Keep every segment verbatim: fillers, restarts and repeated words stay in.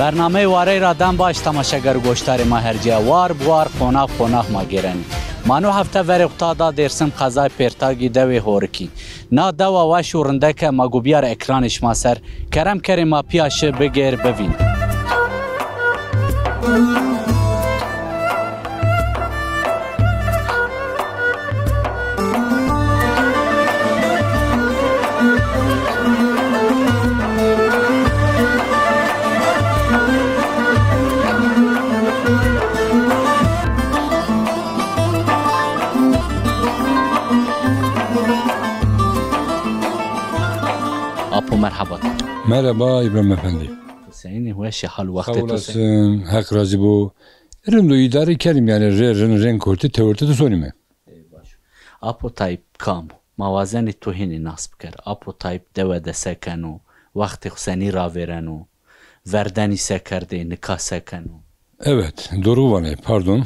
Bernameyê Warey ra dem baş temaşeger û goşdarê ma hercîya. War bi war, qonax bi qonax ma gêrenê. Ma no hefte verê xo ta da Dêrsim, qezayê Pêrtagî, dewê Horikî. Na dewa weş û rindeke ma gobîyar ekranê şima ser. Kerem kerê ma pîya şi bigêr bivîn. Apo, merhaba. Merhaba İbrahim Efendi. Senî, weş ê, hal wextê to senî? Sağ olasın, Heq razî bo. Rind o, îdare kerîm yanî, rê rin rên kortî tewirtî de sonîme. Ê, baş. Apo Tayyip kam o? Ma wazenê to hênî nas biker. Apo Tayyip dewe de se keno? Wextê xo senî ravêreno? Verdenî se kerdê, nika se keno? Evet, doğru vanê, pardon.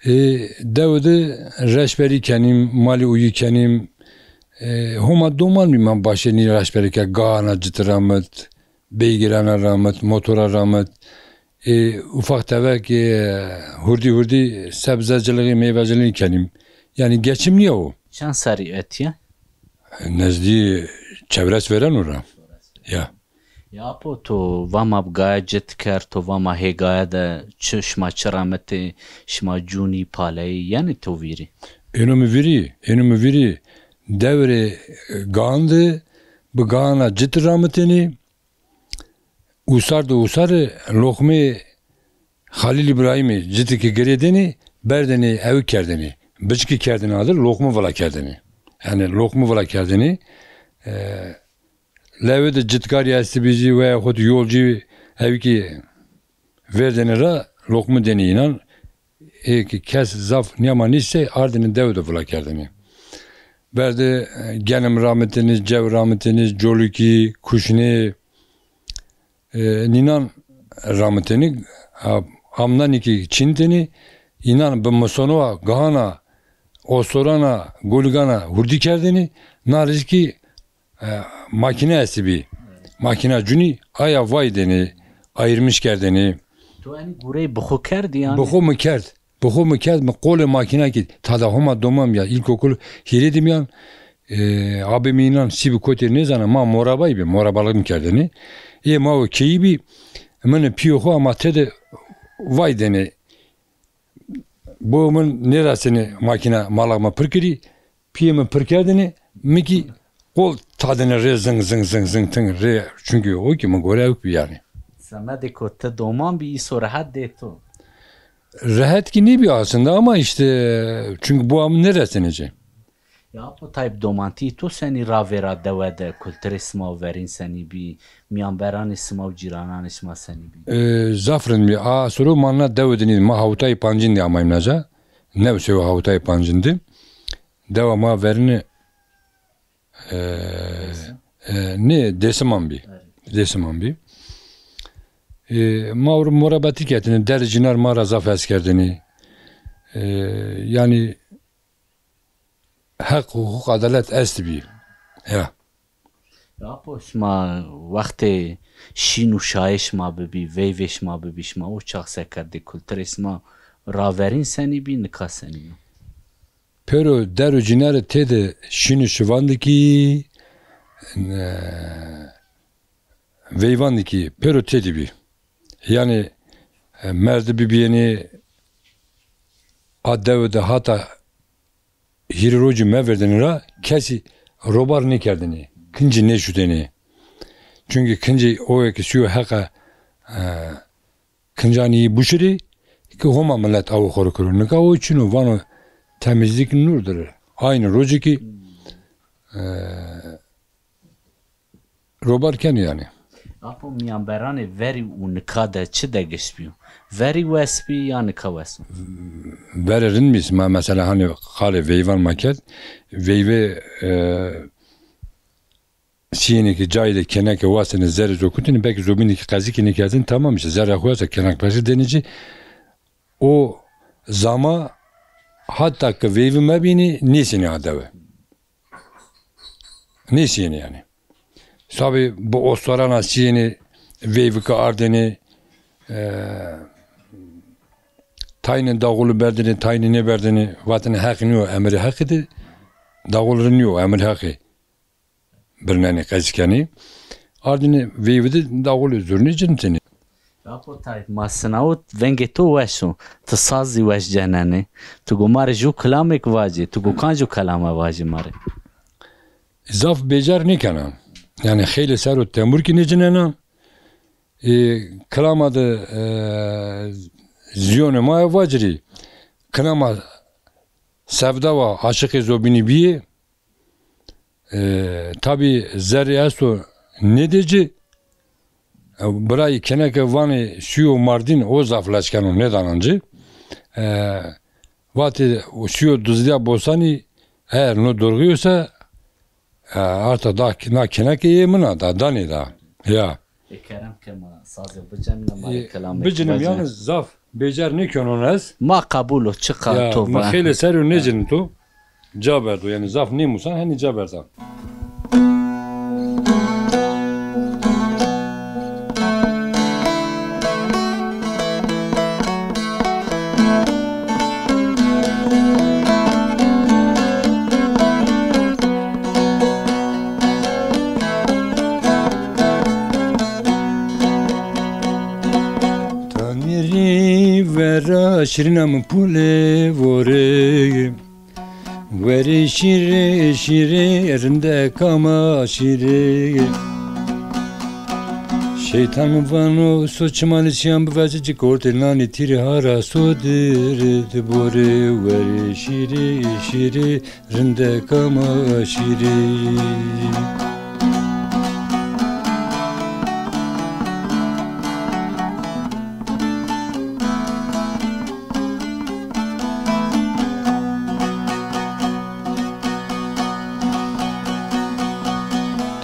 E, dewe de reşberî kenîm, malî uyî kenîm. E, Homa doman bî ma başê nî reşberî ke, gahana citi ramit, beygirana ramit, motora ramit. E, ufak tefek, e, hurdî hurdî sebzecilixî, meyvecilixî kenîm. Yanî geçim nîya o. Çend serrî etîye? Nezdî çewres vêreno ra. Ya. Ya apo, to va ma bi gaye cit kerd, to va ma hê gaye de çi, şima çi remitê, şima cûnî, paleyî, yenê to vîrî? Êno mi vîrî, êno mi vîrî. Dewrê, e, gan de bi gana cit ramitênî. Usar de usarî loqmê Xalîl Îbrahîmî citî ke girêdênî, berdênî ewik kerdênî. Biçikî kerdênî adir, loqmî vila kerdênî. Yanî loqmî vila kerdênî. E, lewê de citkarî estibî zî veya xo de yolcî ewikî verdênî ra, loqmî dênî înan. Ê ke kes zaf nîyamanî se, ardênî dewe de vila kerdênî. Berdê, e, genim ramitênî, cew ramitênî, colikî, kuşnê, e, nînan ramitênî, a, amnanî kî çîntênî, înan bi misonowa gahana, ostorana, goligana hurdî kerdênî, na rî kî, e, makîne estibî. Makîna cûnî, aya vaydênî, ayırmış kerdênî. To enî gurey bi xo kerdî yanî? Bi xo mi kerd. Bi xo mi kerd, mi qolê makîna kî, tada Homa doman bîya, ilkokul hîrê de mîyan, e, abê mi înan sî bi kotî nêzana, ma morabayî bî, morabalixî mi kerdênî. Ê ma o keyî bî, min pîyê xo ama tede vaydênê. Bo min nêrasênê makîna, malix mi pir kirî, pîyê mi pir kerdênê, mi kî qol tadêne rê zing zing zing zing ting rê, çunkî o kî mi gore ewk bî yanî. Semedê ko ti doman bî, îso rehet dê to? Rehet kî nêbî aslında ama işte, çunkî boa mi nêresêne ci. Ya apo Tayyip, domantî to senî ravêra dewe de, kulturê sima û verîn senî bî, mîyanberanê sima û cîrananê sima senî bî? E, zaf rind bî. A soro ma na dewe de nî, ma hawtayî pancin de amayîm naca. New sewe hawtayî pancin de. Dewa ma verîne, e, e, nê, Dêsiman bî. Dêsiman bî. E, ma ewro morabetî kerdêne, der cînar ma ra zaf hes kerdêne. E, yanî heq, huquq, edalet estbî. Ya. Ya apo, şima wextê şîn û şayê şima bibî, veyvê şima bibî, şima o çax se kerdê, kulturê şima Raverîn senî bî, nika senî yo? Pêro der û cînare têde şîn û şivan de kî, e, veyvan de kî pêro têde bî. Yanî, e, merdi bibîyenî a dewe de hata hîrê rocî meverdêne ra kesî robar nêkerdêne, kincî nêşutêne. Çunkî kincî oye ke şîyo heqe, e, kincanî yî buşirî ke Homa milet awe xo ro kero. Nika o çin o, vano temizlik nurdur. Aynî rocî kî, e, robar keno yanî. Apo mîyanberanê verî û nika de çi degiş bîyo? Verî wes bî ya nika wes o? Verê rind bî, ma mesela hanî qalê veyvan ma kerd. Veyve, e, şîyêne ke cayê de keneke wastêne zerê ci kutêne, belkî zobînî ke qezîkî nêkerdêne, tamam îşte, zerê xo wasa kenek peşî dêne ci. O zama hata ke veyvî mebînî, nêşînê a dewe. Nêşîyêne yanî. Sabî bi ostorana şîyêne, veyvike ardêne, e, tayîne daxulu berdêne, tayîne nêberdêne, vatêne heq nîyo, emirê heqî de, daxulu ri nîyo, emirê heqî. Birnenê, qeç kenê. Ardêne veyvî de daxulê zurnî cinitêne. Apo Tayîp, ma sinawit, vengê to weş o. Ti saz zî weş cenenê. Ti go ma rê ju kilamêk vacê. Ti go kanco kilame vajê ma rê? Zaf bêcer nêkena. Yanî xeylê ser o tembur kî nêcinena. E, kilama de, e, zîyonê ma ya vacirî. Kilama sevda wa, aşiqê zobînî bîyê. E, tabî zerrî esto nêdê ci. E, birayî keneke vanê şîyo Mardîn, o zaf leç keno, nêdanan ci. E, vatê şîyo dizdîya bostanî, eger no dorxî yo se, e, arta da, na keneke yê min a, da, danê da. Ya. Ê kerem ke ma sazê bicenîne, ma rê kilamêk vecîne. Bicinim yanî zaf bêcer nêkenon ez. Ma qebul o, çiqa to va. Ya, mi xeylê ser o nêcinito. Ca berdo, yanî zaf nêmusan, henî ca berdan. Tanîrî vera şirîna mi pule vore. Werê şîrê, şîrê, rindeka ma şîrê. Şeytan mi vano, so çimanê şîyan bivece, ci kortê nanê tîrê hara so dir di borê. Werê şîrê, şîrê, rindeka ma şîrê.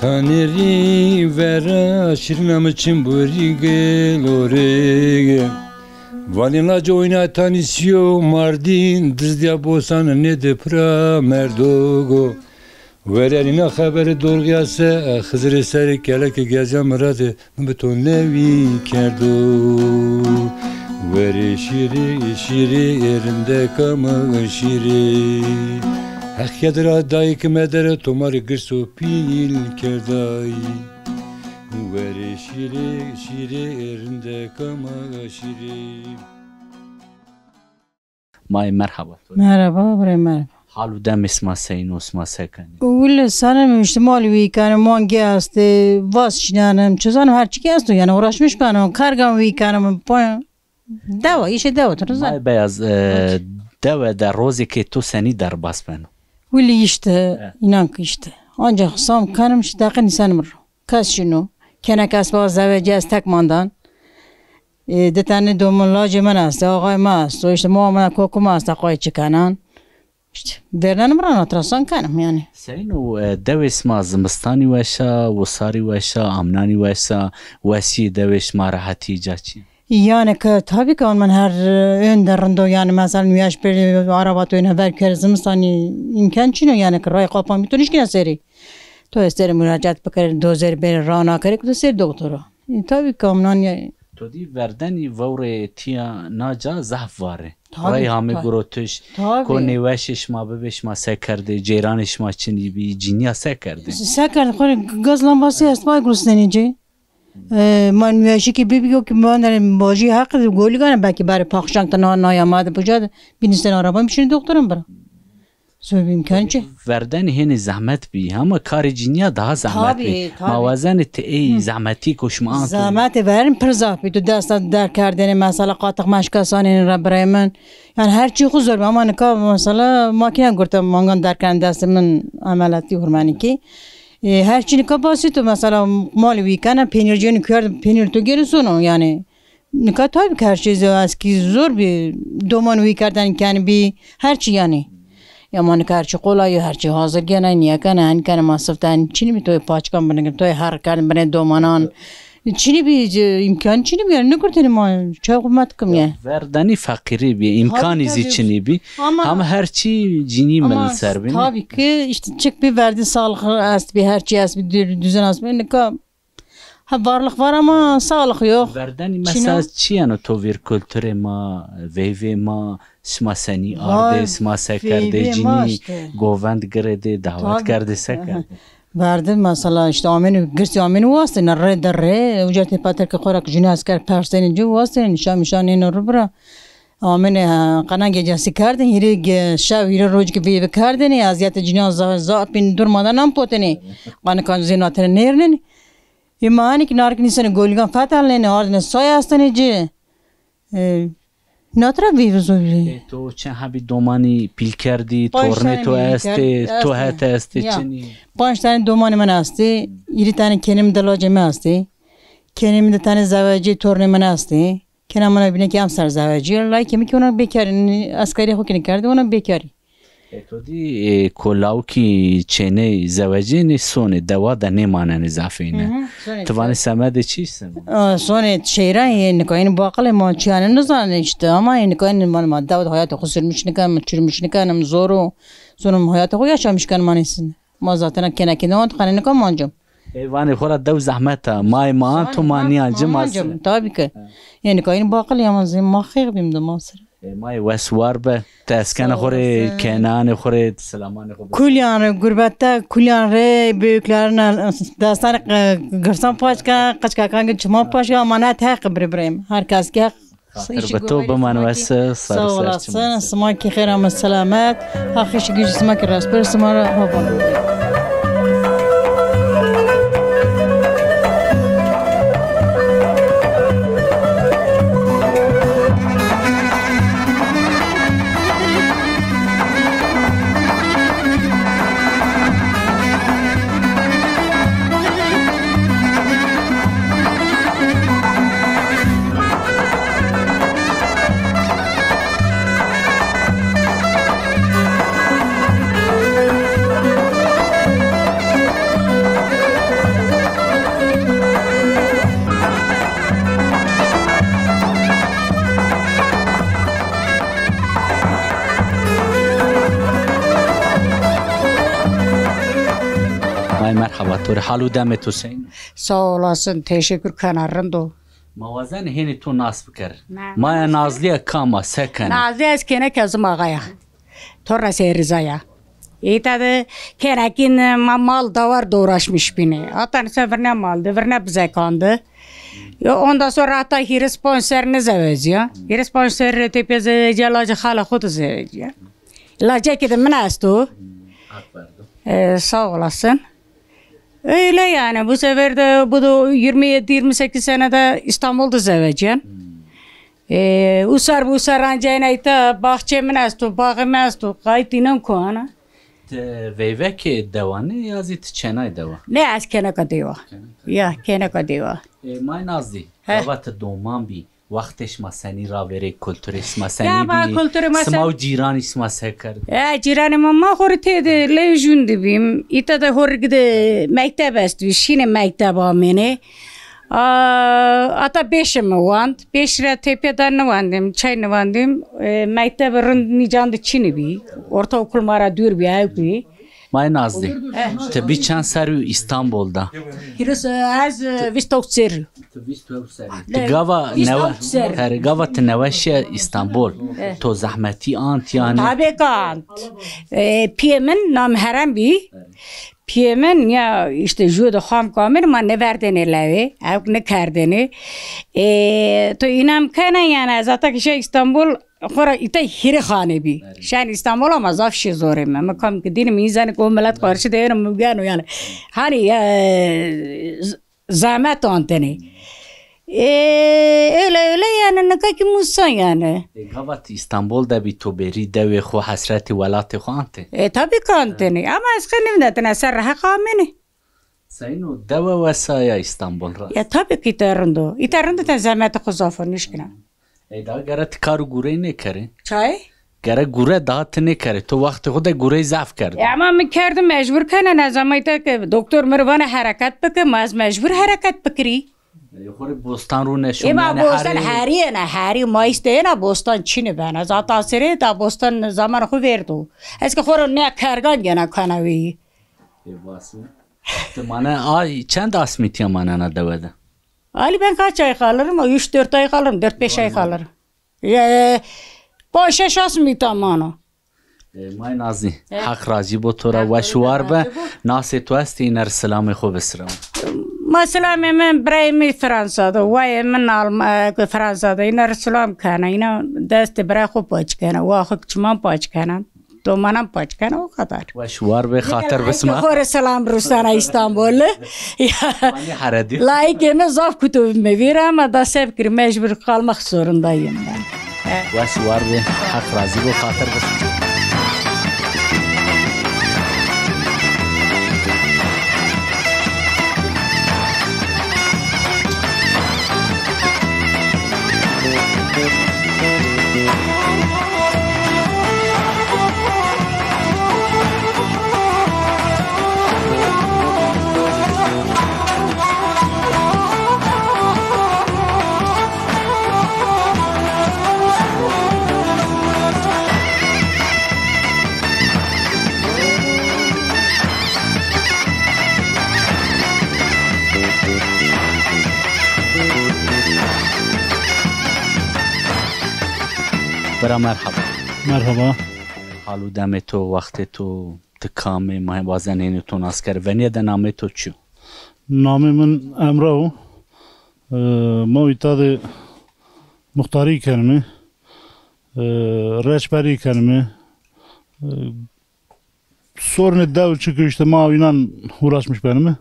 Tanê rî vera şirîna mi çimburî gelorê. Vanê lacê oyna tanî şîyo Mardîn, dizdîya bosan nêde pira merdogo. Wererîna xebere dorxîya se, Xizirê serê keleke gezya mi ra de, mi bi to newî kerdo. Werê şîrê, şîrê, rindeka mi şîrê. Heq ked ra dayîke medere, to ma rê girs û pîl kerdayî. Werê şîrê, şîrê, rindeka mi şîrê. Mayê merheba to. Merheba, birê merheba. Hal û demê sima seyîn o, sima se kenê? Wille senim, îşte mal wî kenim, mangê estê, vas çînenim, çi zanim, her çîkî esto, yanî uğraşmış benim, kargan wî kenim, pa-, dewa, îşê dewa, tu nizan. Mayê beyaz, e, dewe de rozêkê to senî derbas beno? Wille îşte, e, înan ki îşte. Ancak sam kenim, îşte deqe nîsenim ro. Kes şino. Kênek esba zewecî, ez tek mandan. E, di tenî domin lacê min esto, axayê mi esto, îşte mama min, koku mi esto, qayê çi kenan. Îşte vêrnenim ra na tira san kenim yanî. Seyîn o, e, dewê sima zimistanî weş a, wisarî weş a, amnanî weş a, wesîyê dewê şima rehetî ca çi? Yanî ki tabî ki min her, e, önde rind o yanî, mesela nûyaş pêrê araba to yena ver kerê, zimistanî îmkan çin o yanî ki rayê qapan bî to nişkîna serî. To esterê muracaat bikerê, dozerî bêrê rana kerê ki to ser doktora. E, tabî ki amnan ya. To dî verdenî vewrê tîya na ca zehf vare. Tabî, Rey hame tabî. Gurotiş, Tabî. Ko nêweşê şima bibê, şima se kerdê, ceyranê şima çinî bî, cînîya se kerdê? Se kerdê, xo rê gaz lambasî est, bay gurstenî ci. E, ma nêweşî kî bibî, yo kî ma derê bajî heq de golî gane, belkî berê paxşan de na, naya ma de puca de, bînîsten araba mi şinî doktoran bira. Zor bî, îmkan çi? Verdenî hênî zehmet bî, hema karê cînîya daha zehmet Tabî, bî. Tabî. Ma wazenê ti ey Hı. zehmetî ko şima anto. Zehmetê verin pir zaf bî. Tu desta derkerdêne, mesela, qatix meşka sanêne ra birayê min. Yanî her çî xwu zor bî. Ama nika, mesela, makîne gurte mangan derkerdêne destê min, emeletî hurmenî kî. E, her çî nika basît o, mesela, malî wî kena, peynîrcîyanî kuyar, peynîr to gêrî sono, yanî. Nika tabî ki her şey zor, eskî zor bî. Doman wî kerden kenbî, her çî yanî. Ya ma nika her çî qolay yo, her çî hazir gene, nîye kene, hen kene, ma sifte hen çinî bî, toyê paçkan binigin, toyê her kerdin binê domanan. Çinî bî, c-, îmkan çinî bî, yanî nigurtêne ma, çay xwu met kim ya. Verdenî feqîrî bî, îmkanî Tabî, zî tabî. çinî bî. Ama Hema her çî cînî Ama mil ser bî. tabî ki, îşte çik bî verdî salix est bî, her çî est bî, dü-, düzen est bî. Nika Ha, varlix var ama sağlix yox. Verdenî Çin o. mesela çi yeno to vîr kulturê ma, veyvê ma, şima senî Var, ardê, şima se kerdê, veyvê ma cinî işte. govend girêdê, dawet Tabii. kerdê, se kerdê? Verdi mesela işte amênî, girsî amênî wastêne, rê de rê, uca tê paterkê xo ra ki cunî esker persênî ci wastêne, nîşan mîşan nêno ri bira. Amêne, ha, qena gecesi kerdin, hîrê ge-, şev, hîrê roj ki veyvê kerdêne, ezîyetê cinîyan za-, zaf bîn, durmadan nan potêne. Qanikan zê natêne nêrnêne. Ê ma hanî ki narik nîsenê golîgan fetelnêne, ardêne say estenê ci. E, natra vî vizovî. E, to çend hebî domanî pîl kerdî, Panc tornê tane to mi pîl estê, kerd-, to estê. hete estê Ya. çinî? Panc tane domanê min estê, hîrê tane kenê min de lacê mi estê. Kenê min de tane zewecî tornê min estê. Kena mina bîne ki emser zewecî. Layikê mi ki ona bêkarî, eskerî xo kî nêkerdî, ona bêkarî. E, to dî, e, ko lawikî çêney zewecênê sonê dewa de nêmanenê zafêne. Hı hı, sonê Ti vanê semedê çi seno? A, sonê şehîra yê nika, yê baqilê ma çi yanî nizanê işte, ama yê nika yê ma, ma dew de hayatê xo sürmüş nikenim, çürmüş nikenim, zor o. Sonê ma hayatê xo yaşamış kenim, ma nêsin. Ma zaten kenekî de ant xanê nika mancim. Ê vanê xo ra dew zehmet a. Mayê ma anto ma nîyancî ma se. Tabii ki. Yê nika yê baqil ya ma zê ma xêx bîm de ma sir. Ê mayê wes war be. Ti eskena xo rê, kenanê xo rê, silamanê xo bi. Kulyan rê, gurbette kulyan rê, büyüklerine, destanê, e, girsan paşka, qıçkakan ki çiman paşka, ama ne teq biri bireyim. Herkes ki Xatir bi to biman wes, sar ser çiman. Sağ olasın. Sima ki xêr ama selamet. Haq işi gücü sima ki rast bir sima ra hava. Ay merhaba, to rê hal û demê to seyîn? Sağ olasın, teşekkür kena, rind o. Ma wazenê hênî to nas biker. Maya Nazlîye kam a, se kena? Nazlîye ez kêneke Zim Axa ya. Torna Seyî Riza ya. Îta de kênekîn ma mal dawar de uğraşmış bînî. Hata nîse virne mal de, virne bizekan de. Ya ondan sonra hata hîris panc ser nizewecîya. Hîris panc ser rê tepîya zewecîya, lacê xala xo de zewecîya. Lacekî de min esto. Ee, sağ olasın. Öyle yani, bu sefer de bu da yirmi yedi yirmi sekiz senede İstanbul'da zewecîyen. Ee, usar bu usar ancayna îta bahçe min esto, bağı min esto, qayt înan kuana. Ti veyvekê dewa nê ya zî ti çenay dewa? Ne, ez kêneka dewa. Ya, kêneka dewa. E, May Nazlî, gava ti doman bî, wextê şima senî ravêrê, kulturê şima senî bî? Ya, ba kulturê ma sen- Sima û cîranî şima se kerd? E, cîranê ma, ma xo rê têde ley jûn de bîm. Îta de ho rê gide mekteb estbî, şînê mekteb amênê. A, ata beşê mi wand. Beş ra tepîya da niwandîm, çay niwandîm. E, mektebê rind nîcan de çinî bî. Ortaokul ma ra dûr bî, ewk bî. May Nazlî, ti bî çend serrî yo Îstanbul de? Hîris, ez, e, vîst û hewt serrî. Ti vîst û hewt serrî. Ti gava newe, herê gava ti newe şiye Îstanbul. To zehmetî ant yanî? Tabî ke ant. E, pîyê min nam Herem bî. Pîyê min ya îşte jû de xam kamir ma nêverdêne lewê, ewk nêkerdêne. E, to înam kena yanî ez heta ke şiya Îstanbul, xora îta hîrê xanê bî. Şen Îstanbul ama zaf şî zorê mi. Mi kam ki dînim însanê ki o milet qarşî de êno mi geno yanî. Hanî, e, z-, zehmet antêne. E, öyle öyle yanî nika kî musan yanî. E, gava ti Îstanbul de bî to bêrî dewê xo, hesretî welatê xo antê? E, tabî ki antêne. Ama ez qe nêvindetine ser reheq amêne. Seyno dewe wesa ya Îstanbul ra? Ya tabî ki îta rind o. Îta rind o, ten zehmetê xo zaf o, nişkîna. Ey daha gere ti kar û gurey nêkerê? Çay? Gere gure daha ti nêkerê. To wextê xo de gurey zaf kerdê. E, ama mi kerdi mecbur kena, ne zaman îta ki doktor mi rê vana hereket bike, ma ez mecbur hereket bikirî. E, xo rê bostan rûne şo. Ê ma bostan herî yena, herî mayîs de yena, bostan çinî bena. Zaten serê da bostan zaman xo verdo. Ez ki xo rê ne kergan gena kana weyî. Ê, vasî. Ti mane ay çend asmîtîya manena dewe de? Ali ben kaç ay kalırım? Üç dört ay kalırım, dört beş ay kalırım. Ya, e, paş şeş asmîta mano. E, May Nazî, Heq razî bo to ra, weş û war be. Nasê to estê, îne rê silamê xo bisiraw. Ma silamê min birayê mi Fransa de, wayê min Alm-, e, Fransa de, îne rê silam kena. Îne destê birayê xo paç kena, wa xo çiman paç kena. Domanan paç kena, o kadar. Weş û war be, xatir bisma. Xo rê selam rusana Îstanbul. Ya. Mani heredî. Layikê mi zaf kuto bîme vîr ama da se bikirî, mecbur kalmak zorundayım ben. He. Weş û war be, Heq razî bo, xatir bisma. Bira merhaba. Merhaba. Hal û demê to, wextê to, ti kam ê, ma wazen hênî to nas kerê. Venîye de namê to çi yo? Namê min Emre yo. E, ma îta de muxtarî kenîme. E, reçberî kenîme. E, sorunê dew çik o, îşte ma înan uğraşmış benîme.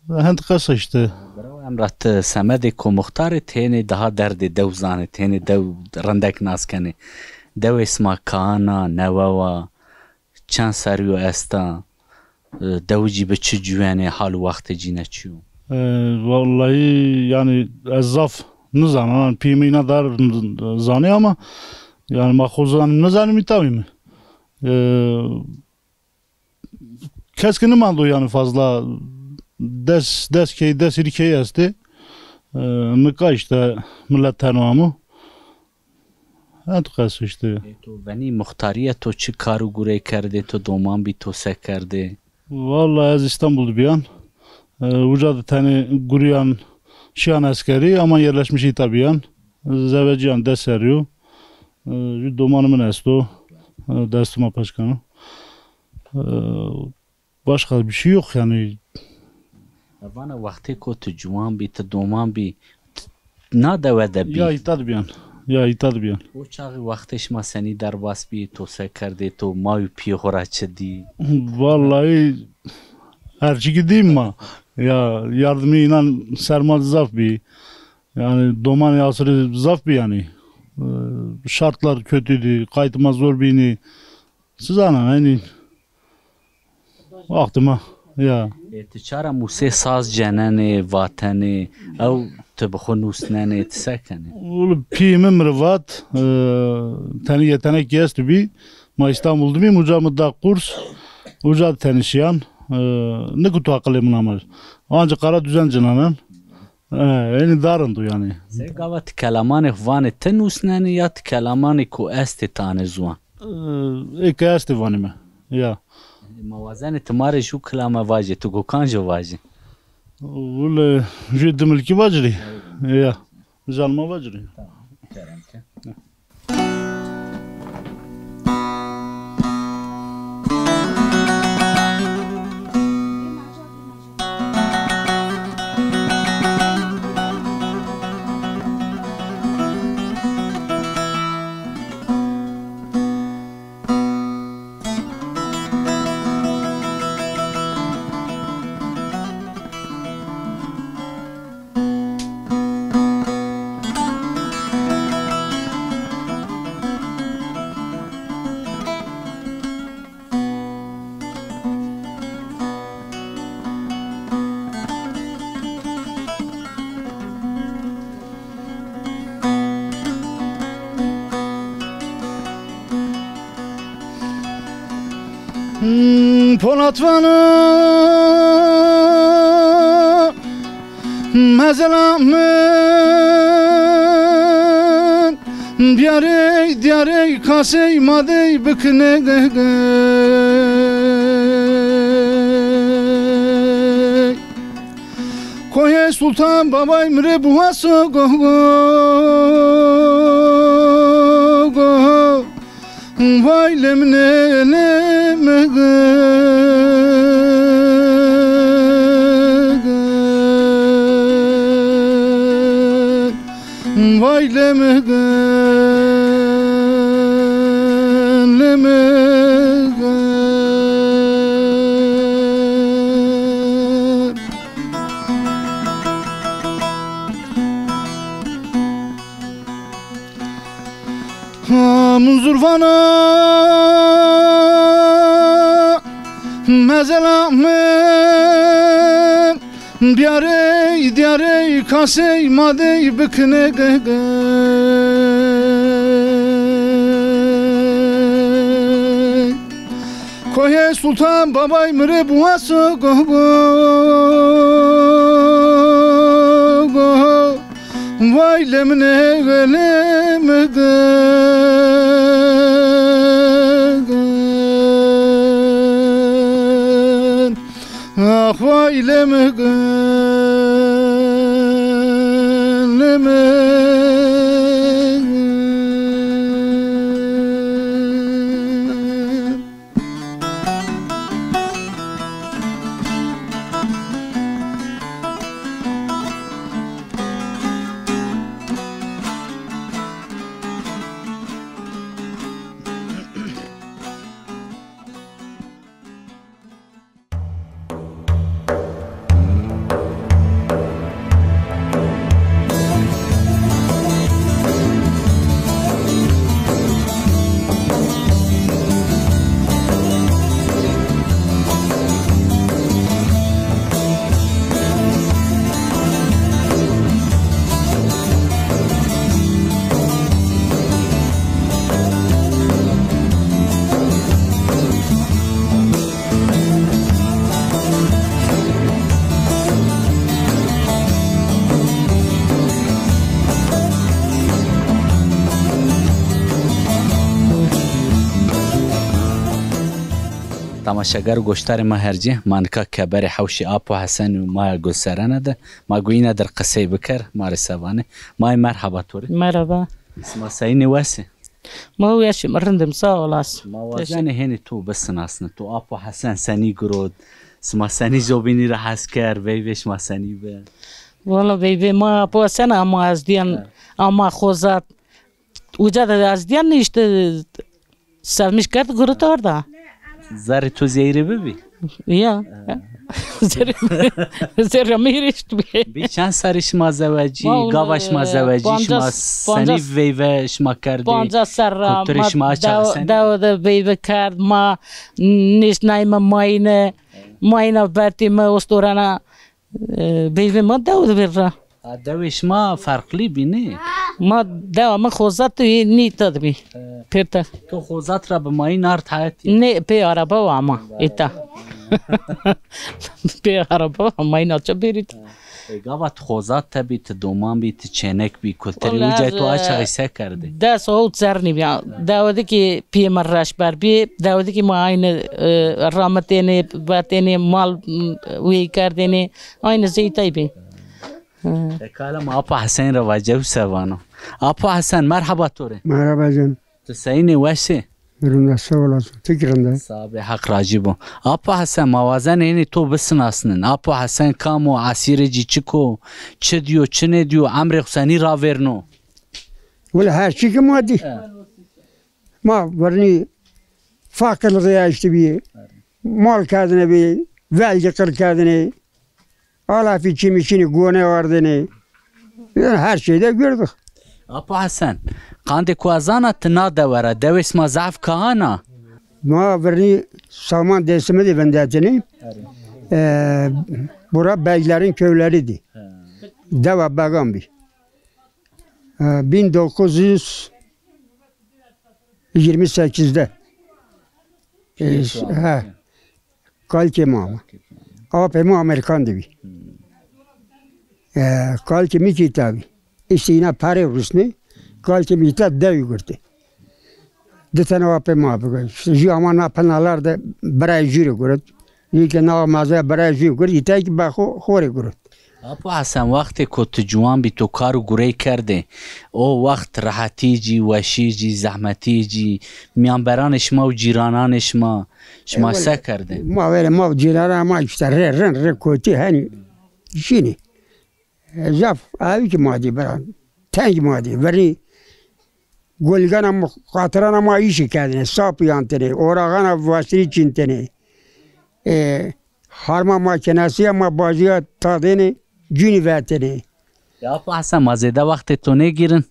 Hend qesa îşte. Birawo Emre, ti semedê komuxtar ê, ti hênî daha derdê dew zanê, ti hênî dew rindek nas kenê. Dewê sima kaan a, newe wa, çend serrî yo esta, e, dewicî bi çi cuyenê, hal û wextê cîne çi yo? E, wallahî, yanî ez zaf nizanim. Yanî pîyê mi îna dar zanê ama yanî ma xo zan-, nizanim îta bîme. E, kes ki nimando yanî fazla. Des, des key, des hîrî key estê. E, nika îşte milet teno amo. Hend qes îşte. E, to venî muxtarîye, to çi kar û gurey kerdê, to doman bî, to se kerdê? Vallahi ez Îstanbul de bîyan. E, uca de tenê gurîyan şîyan eskerî ama yerleşmiş îta bîyan. Zewecîyan des serrî yo. E, jû domanê min esto. E, destê ma paç keno. E, başka bir şey yok yani. Vana wextê ko ti ciwan bî, ti doman bî, ti na dewe de bî. Ya îta de bîyan. Ya îta de bîyan. O çaxî wextê şima senî derbas bî, to se kerdê, to may û pîyê xo ra çi dî? Vallahi her çî ki dîm ma. Ya yardimî înan ser ma zaf bî. Yani domanê asirî zaf bî yani. E, şartlar kötüydü, qaytê ma zor bînî. Siz ana, yani. Wextê ma, ya. E, ti çara musê saz cenenê, vatenê, ew ti bi xo nusnenê, ti se kenê? Wulu pîyê mi mi rê vat, e, tenê yetenek estbî, ma Îstanbul de bîm, uca mi da kurs, uca de tenê şîyan, e, nikuto aqilê min amal. Anca qara düzen cinanen. E, enî darîndo yanî. Sey gava ti kelamanê vanê ti nusnenê ya ti kelamanê ku estê ti anê ziwan? E, ê ke estê vanîme. Ya. Ma wazenê ti ma rê jû kilame vajê, ti gokan jo vajî. Wile jû dimilkî vacirî. Ya. Jalma vacirî. Tamam. Kerem ke. Polat vana mezela min, biyarey diyarey kasey madey bikine. Koyê Sultan Babay mi rê biwaso go, go, go. Vay lemine lemine. Vay lemine lemine. Ha, Munzur vana mezela min, biyarey diyarey kasey madey bikine. Koyê Sultan Babay mi rê biwaso go, go, go. Vay lemine lemine. Ah vay lemine lemine. Temaşeger û goşdarê ma hercî, ma nika keberê hewşê Apo Hesen û Maya Gulserene de, ma guyîne dir qisey biker, ma rê se vanê. Mayê merhaba to rê. Merhaba. Sima seyînê wes ê? Ma weş im, rind im, sağ olasın. Ma wazenê hênî to bisinasnê. To Apo Hesen senî girot? Sima senî zobînî ra hes kerd? Veyvê şima senî bi? Valla veyvê ma Apo Hesen ama ez dîyen, ama xozat. Uca da ez dîyen işte sevmiş kerd girot orada. Zerrê to zî ey rê bibî? Ya. Zerrê, zerrê mi rişt bî. Bî çend serrî şima zewecî, gava şima zewecî, şima senî veyve şima kerdî? Pancas serra. Kulturê şima çaxî senî? Dew de veyve kerd, ma nişnayme mayîne, mayîna vertîme ostorana, e, veyve ma dew de vîr ra. A, dewê şima ferqlî bî, nê? Ma dewa mi xozat nî ta de bî. Pêrte. To xozat ra bi mayîn ard hetî? Nê, pê araba wa ama îta. Pê araba wa mayîn aça bêrî. E, gava ti xozat te bî, ti doman bî, ti çênek bî, kulturî. Wellahî ucay to ez, aşağı se kerdî? Des hewt zernî bî. Dewedikî pîyê mi reşber bî, dewedikî ma aynî, e, ramitênê, vetênê, mal, m, wî kerdênê, aynî zî îtay bî. Hı. E, kale ma Apo Hesen ra vace, se vano. Apo Hesen, merheba to rê. Merhaba can. Ti seyîn ê, weş ê? Rind a, sağ olasın. Ti kî rind a. Sağ bê, Heq rajî bo. Apo Hesen, ma wazenê hênî to bisinasnin. Apo Hesen kam o, esîrê cî çik o, çi dîyo, çi nêdîyo, emrê xo senî ravêrno? Wele her çî ki ma dî. He. Ma vernî faqirlixî eştibî. Mal kerdine bî, velgî qir kerdine. Alafî çimî çinî gone ardêne. Yanî her şeyde gördük. Apo Hesen, qandê ku ez zana ti na dewe ra, dewê sima zaf kahan a. Ma vernî saman Dêrsimî de vindetinî. E, bura Beglerin köyleri di. Dewa Began bî. E, bin dokuz yüz yirmi sekizde. E, he. Kalkê ma ama. Apê ma Amerîkan de bî. E, kalkê mi kî îta bî. Îşte îna perê rusnê, kalkê mi îta dewî gurtê. Di tene apê ma bî. Îşte jû ama na pinalar de birayê jû rê gurit. Jû ke na mazaya birayê jû gurit, îta kî be xo, xo rê gurit. Apo Hesen, wextê ku ti ciwan bî, to kar û gurey kerdê, o wext rehetî cî, weşî cî, zehmetî cî, mîyanberanê şima û cîrananê şima, şima se kerdê? Ma verê ma û cîranan ma îşte rê rind, rê kotî henî şînî. E, zaf awî kî ma dî bira. Teng ma dî. Verî goligana ma, qatirana ma îşî kerdêne. Sapî antêne. Oraxana vasirî çîntêne. E, harma makinesîya ma bajîya tadêne, cûnî vetêne. Ya Apo Hesen, ma zêde wextê to nêgîrin.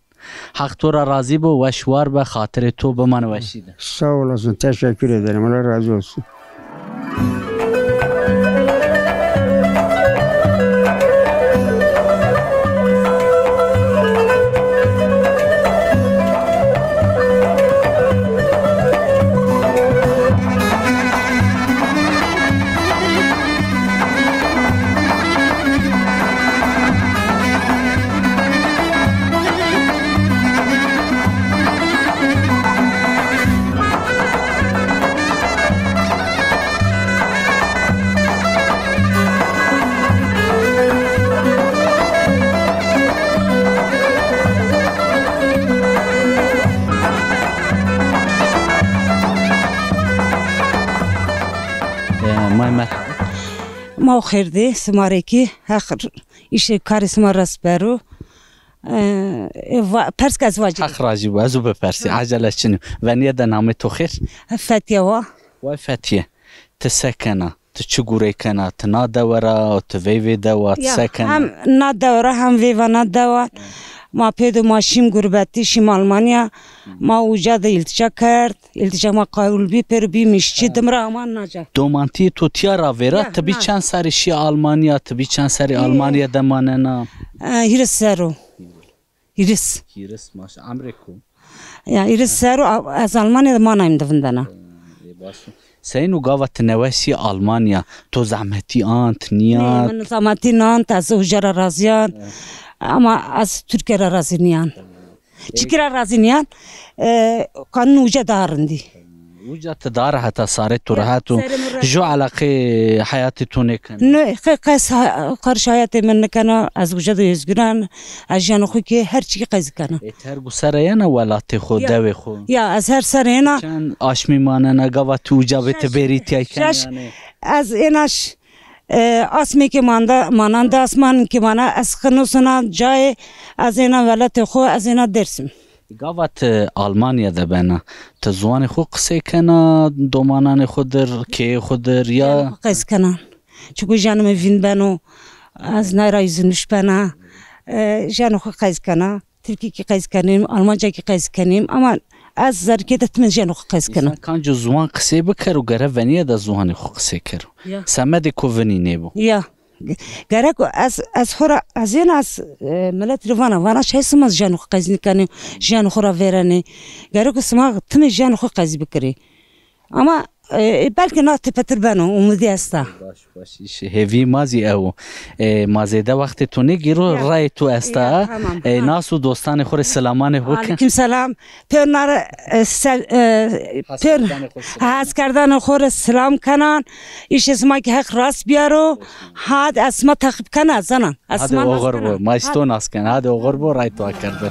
Heq to ra razî bo, weş war be, xatirê to bimane weşî de. Sağ olasın, teşekkür ederim. Allah razı olsun. E, may merhaba. Ma xêr dî, sima rê kî Heq îşê karê sima rast bero. E, e, va-, pers ke ez vacî. Heq rajî bo, ez û bipersî, ecele çin o. Venîye de namê to xêr? Fetiye wa. Way Fetiye, ti se kena? Ti çi gurey kena? Ti na dewe ra, ti veyvê dewa, ti se kena? Ya, hem na dewe ra, hem veyva na dewa. Ma pêdo ma şîm gurbetî, şîm Almanya. Ma uca de îltîca kerd. Îltîca ma qebul bî, pêro bîm îşçî, dim ra ama naca. Domantîyê to tîya ra vêra, ti bî çend serrî şî Almanya, ti bî çend serrî Almanya de manena? E, hîris serr o. Hîris. Hîris, maş-, emrê ku? Ya, hîris serr o, a-, ez Almanya de manayîm de vindena. Ê, baş o. Seyîn o, gava ti newe şî Almanya, to zehmetî ant, nîyat? Nê, min zehmetî nant, ez uca ra razîyan. Ama ez Tirkîya ra razî nîyan. Çikî ra razî nîyan? E, qanûn uca daha rindî. Uca ti daha rehet a, sarê to rehet o. Ju eleqê heyatê to nêkeno? Nê, qe-, qes ha-, qarş heyatê mi nêkeno, ez uca de ozgûran, ez jîyeno xo kî her çî kî qesî kena. E, ti her gu serre yena welatê xo, dewê xo? Ya, ez her serre yena. Çend aşmî manena, gava ti uca bê ti bêrî tîya kenî yanî? Ez êna ş-, e, asmê kî manda, mananda asman kî mana, ez xino sona cayê, ez êna welatê xo, ez êna Dêrsim. Gava ti Almanya de bena, ti ziwanê xo qisey kena, domananê xo dir, keyê xo dir ya? Qesî kena. Çuku janê mi vîn beno, ez nayra yüzü nuşbena. E, janê xo qesî kena. Tirkî kî qesî kenîm, Almanca kî qesî kenîm. Ama ez zerrîkê de timê janê xo qesî kena. Însan kanco ziwan qisey bikero, gere venîye de ziwanê xo qisey kero. Ya. Semedê ko vinî nêbo. Ya. Gerek ez, ez xo ra, ez êna ez, e, milet rê vana, vana çay sima janê xo qesî nêkenê, janê xo ra vêrenê. Gerek o sima timê janê xo qesî bikirê. Ama E, belkî na tepetir beno, umudî esta. Baş, baş, îş hêvî ma zî ew o. E, ma zêde wextê to nêgîro, ya, rayê to esta. Ya, tamam, e, ha. Nas û dostanê xo rê silamanê xo ke. Aleyküm selam. Pêr na rê, e, sel-, e, pêr heskerdanê xo rê silam kena. Îşê sima kî Heq rast biyaro. Had ez sima teqîb kena, ez zanan. Ez sima nas kena. Hadi oxir bo. Ma îşte nas kena. Hadi oxir bo, ray to akerde.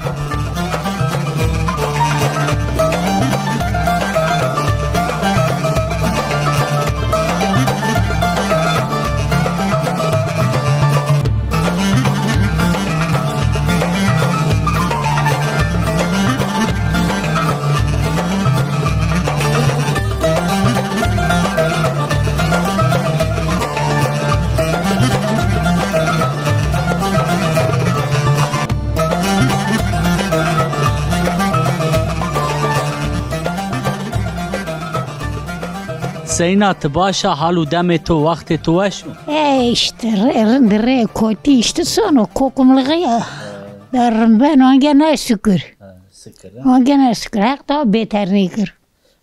Seyna, ti baş a, hal û demê to, wextê to weş o? E, îşte, rê, rind rê, kotî îşte sono, kokumluğu ya. Da rind ben, ange ne şükür. Ha, şükür, ha. Ange ne şükür, Heq da beter nêkir.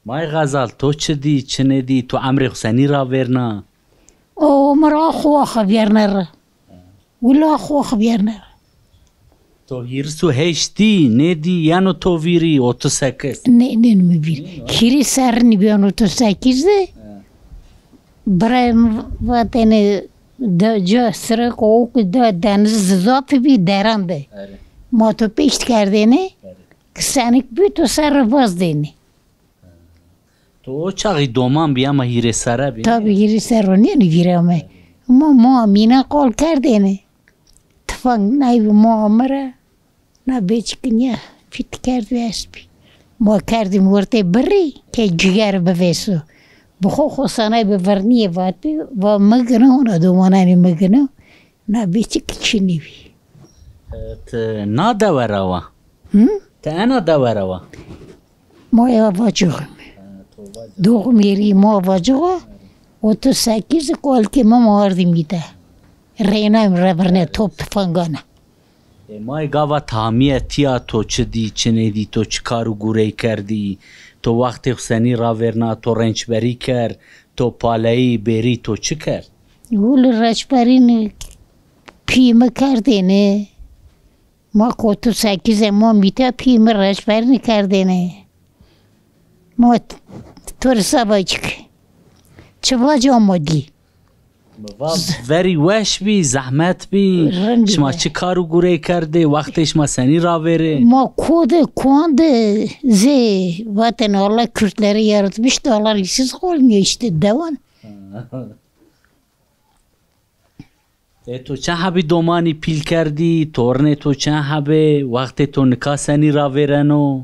May Xezal, to çi dî, çi nêdî, to emrê xo senî ravêrna? O, mi ra xo waxa vêrne ra. Wila xo xibiyarne. To hîris û heşt dî, nêdî, yeno to vîrî, otuz sekiz? Nê, nêno mi vîr. Hîrê serrî nîbî, yeno otuz sekiz de. He. Birayê mi vatêne, de, ca sirek o ki de, deniz zafî bî, deran de. Erê. Ma to pêşt kerdêne, erê, ki senik bî, to serre vaz dêne. To o çaxî doman bî ama hîrê serre bî? Tabî, hîrê serre nêno vîra mi. Ma, ma mîna qol kerdêne. Tifang naybî ma mi ra. Na bêçik nîya fît kerd ve espî. Ma kerdîm wertê birrî ke ciger bivêso. Bi xo xo sanay bi virnîye vatbî, va mi gino, ona domananê mi gino. Na bêçik çinî bî. E, ti na dewe ra wa? Hı? Ti ena dewe ra wa? Ma ya Vacoxî mi. Ha, to Vacoxî. Doğum yeri ma Vacoxî. Otuz sekiz kolkê mi ma ardî mîte. Reyna mi revirne top tifangana. E, may gava tamîye tîya, to çi dî, çi nêdî, to çi kar û gurey kerdî, to wextê xo senî ravêrna, to rençberî kerd, to paleyî, bêrî, to çi kerd? Wili rençberî nî, pî mi kerdêne. Ma kotu sekizê ma mîte pî mi reçberî kerdêne. Ma t-, to rê se vacik. Çi vac ama dî. Mi va verî weş bî, zehmet bî. Rind bî. Şima çi kar û gurey kerdê, wextê şima senî ravêrê? Ma ko de, kuan de zê vatêne Allah Kürtleri yaratmıştı, Allah işsiz kalmıyor işte, devam. Ê to çend hebî domanî pîl kerdî, tornê to çend hebê, wextê to nika senî ravêreno?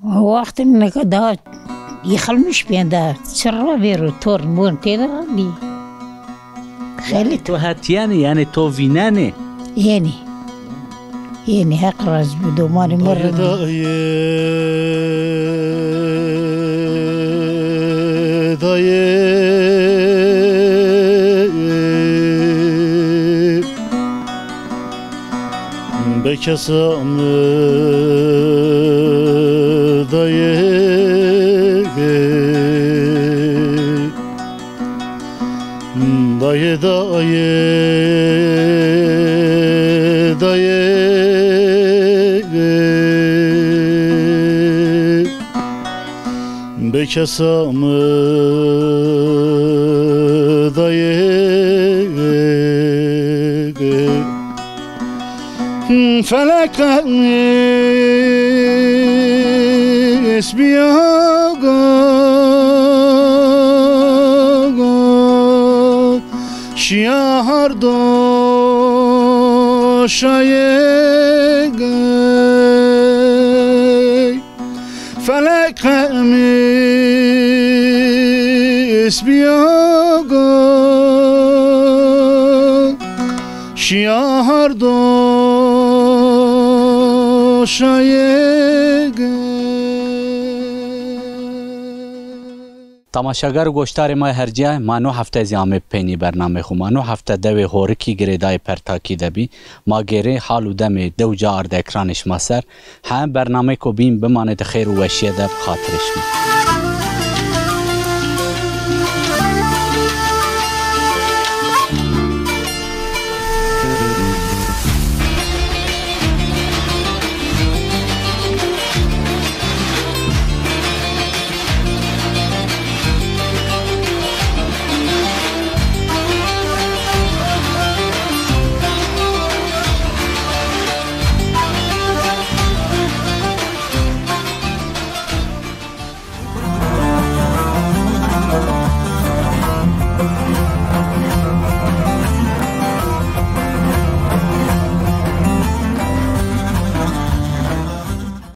Wextê mi nika daha yıkılmış ben daha. Çi ravêro, torn morn têde rindî. Xeylê to het yenî, yanî to vînenî? Yenî. Yenî, Heq razî bo, domanê mi rind. Dayê, dayê, dayê, bekesa mi dayê. Dayê, dayê, dayê, bekesa mi dayê. Felek qemis biya go, go, şiya hard o şayê gey. Felek qemis biya go, şiya hard o şayê gey. Temaşeger û goşdarê ma yê hercîya, ma no hefte zî amê peynî bernameyê xo. Ma no hefte dewê Horikî girêdayê Pertakî de bî. Ma gêrê hal û demê dew ca arde ekranê şima ser. Hem bernameyêko bîn bimanê di xêr û weşîye de bi xatirê şima.